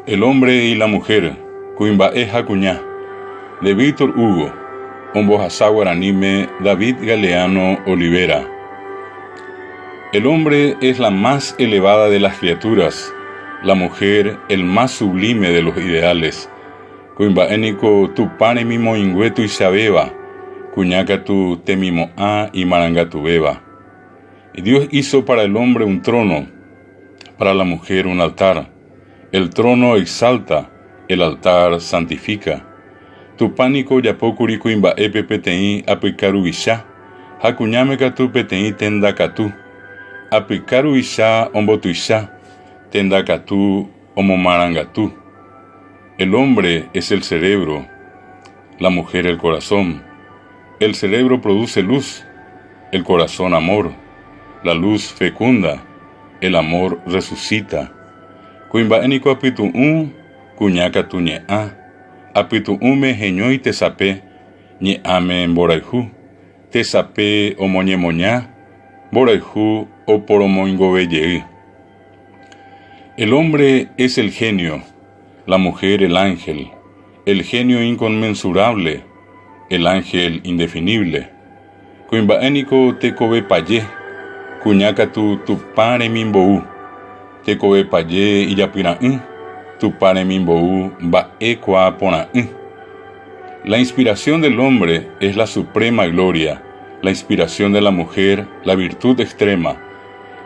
El hombre y la mujer, Kuimba'e ha kuña, de Victor Hugo, ombohasa guaraníme David Galeano Olivera. El hombre es la más elevada de las criaturas, la mujer el más sublime de los ideales. Kuimba'e niko Tupã remimoĩngue tuichavéva, kuña katu temimo'ã imarangatuvéva. Dios hizo para el hombre un trono, para la mujer un altar. El trono exalta, el altar santifica. Tupã niko ojapókuri kuimba'épe peteĩ apyka ruvicha, ha kuñáme katu peteĩ tenda katu. Apyka ruvicha ombotuicha, tenda katu omomarangatu. El hombre es el cerebro, la mujer el corazón. El cerebro produce luz, el corazón amor. La luz fecunda, el amor resucita. Kuimba'e niko apytu'ũ, kuña katu ñe'ã. Apytu'ũme heñói tesape, ñe'ãme mborayhu. Tesape omoñemoña, mborayhu oporomoingovejey. El hombre es el genio, la mujer el ángel, el genio inconmensurable, el ángel indefinible. Kuimba'e niko tekove paje, kuña katu Tupã remimbou. Tekove paje ijapyra'ỹ, Tupã remimbou mba'e kuaa porã'ỹ. La inspiración del hombre es la suprema gloria, la inspiración de la mujer la virtud extrema.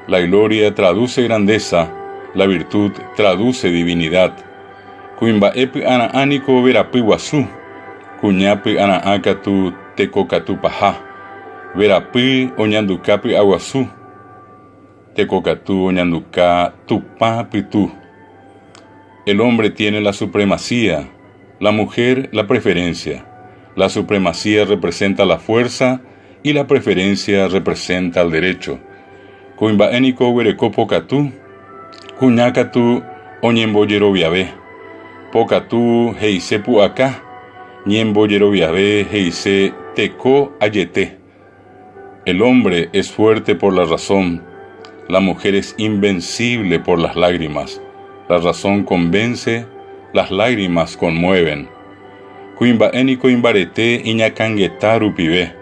La gloria traduce grandeza, la virtud traduce divinidad. Kuimba'e py'ara'ã niko verapy guasu, kuña py'ara'ã katu tekokatu paha. Verapy oñanduka py'aguasu, tekokatu oñanduka Tupã pytu. El hombre tiene la supremacía, la mujer la preferencia. La supremacía representa la fuerza y la preferencia representa el derecho. Kuimba'e niko oguereko pokatu, kuña katu oñembojeroviave. Pokatu he'ise pu'aka, ñembojeroviave he'ise teko ajete. El hombre es fuerte por la razón, la mujer es invencible por las lágrimas. La razón convence, las lágrimas conmueven. Kuimba'e niko imbarete iñakãngeta rupive,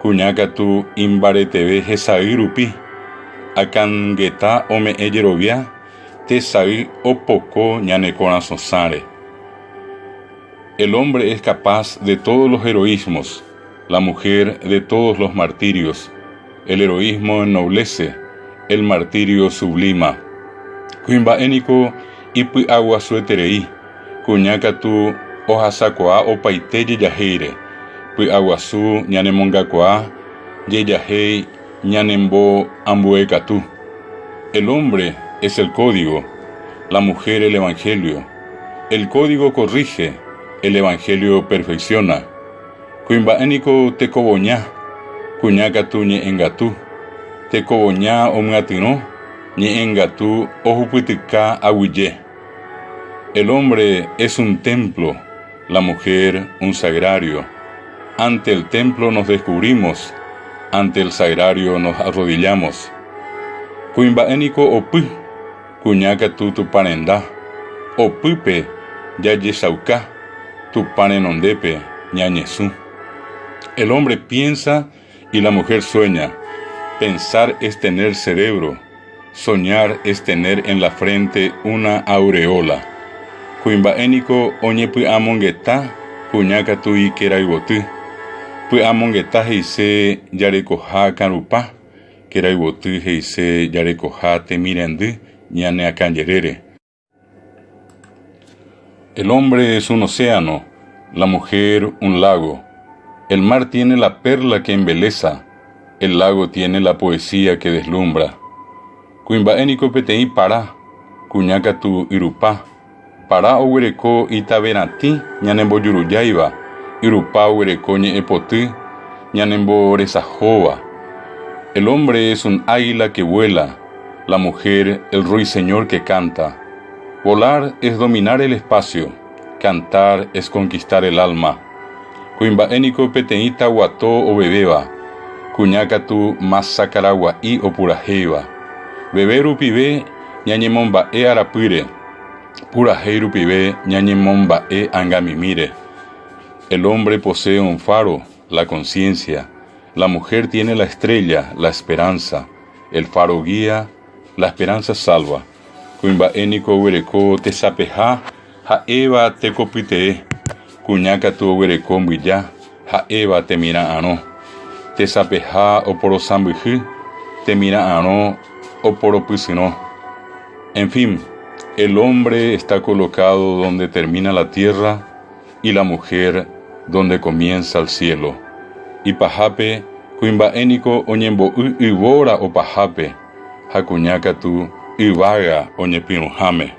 kuña katu imbareteve hesay rupi. Akãngeta ome'ẽ jerovia, tesay opoko ñane korasõsãre. El hombre es capaz de todos los heroísmos, la mujer de todos los martirios. El heroísmo ennoblece, el martirio sublima. Kuimba'e niko ipy'aguasueterei, kuña katu ohasakuaa opaite jejahéire. Py'aguasu ñanemongakuaa, jejahéi ñanemboambuekatu. El hombre es el código, la mujer el evangelio. El código corrige, el evangelio perfecciona. Kuimba'e niko tekovoña, kuña katu ñe'ẽngatu. Tekovoña omyatyrõ, ñe'ẽngatu ohupytyka aguyje. El hombre es un templo, la mujer un sagrario. Ante el templo nos descubrimos, ante el sagrario nos arrodillamos. Kuimba'e niko opy, kuña katu Tupã renda. Opýpe jajechauka, Tupã renondépe ñañesũ. El hombre piensa y la mujer sueña. Pensar es tener cerebro, soñar es tener en la frente una aureola. Kuimba'e niko oñepy'amongeta, kuña katu ikerayvoty. Py'amongeta he'ise jarekoha akãrupa, kerayvoty he'ise jarekoha temirendy ñane akãjerére. El hombre es un océano, la mujer un lago. El mar tiene la perla que embeleza, el lago tiene la poesía que deslumbra. Kuimba'e niko peteĩ para, kuña katu yrupa. Para oguereko itaveratĩ ñanembojurujáiva, yrupa oguereko ñe'ẽpoty ñanemboresahóva. El hombre es un águila que vuela, la mujer el ruiseñor que canta. Volar es dominar el espacio, cantar es conquistar el alma. Kuimba'e niko peteĩ taguato ovevéva, kuña katu masakaragua'i opurahéiva. Veve rupive ñañemomba'e arapýre. Purahéi rupive ñañemomba'e angamimíre. El hombre posee un faro, la conciencia. La mujer tiene la estrella, la esperanza. El faro guía, la esperanza salva. Kuimba'e niko oguereko tesapeha ha'éva tekopytee, kuña katu oguereko mbyja ha'éva temira'arõ. Tesapeha oporosãmbyhy, temira'arõ oporopysyrõ. En fin, el hombre está colocado donde termina la tierra y la mujer donde comienza el cielo. Ipahápe, kuimba'e niko oñembo'y yvóra opahápe ha kuña katu yvága oñepyrũháme.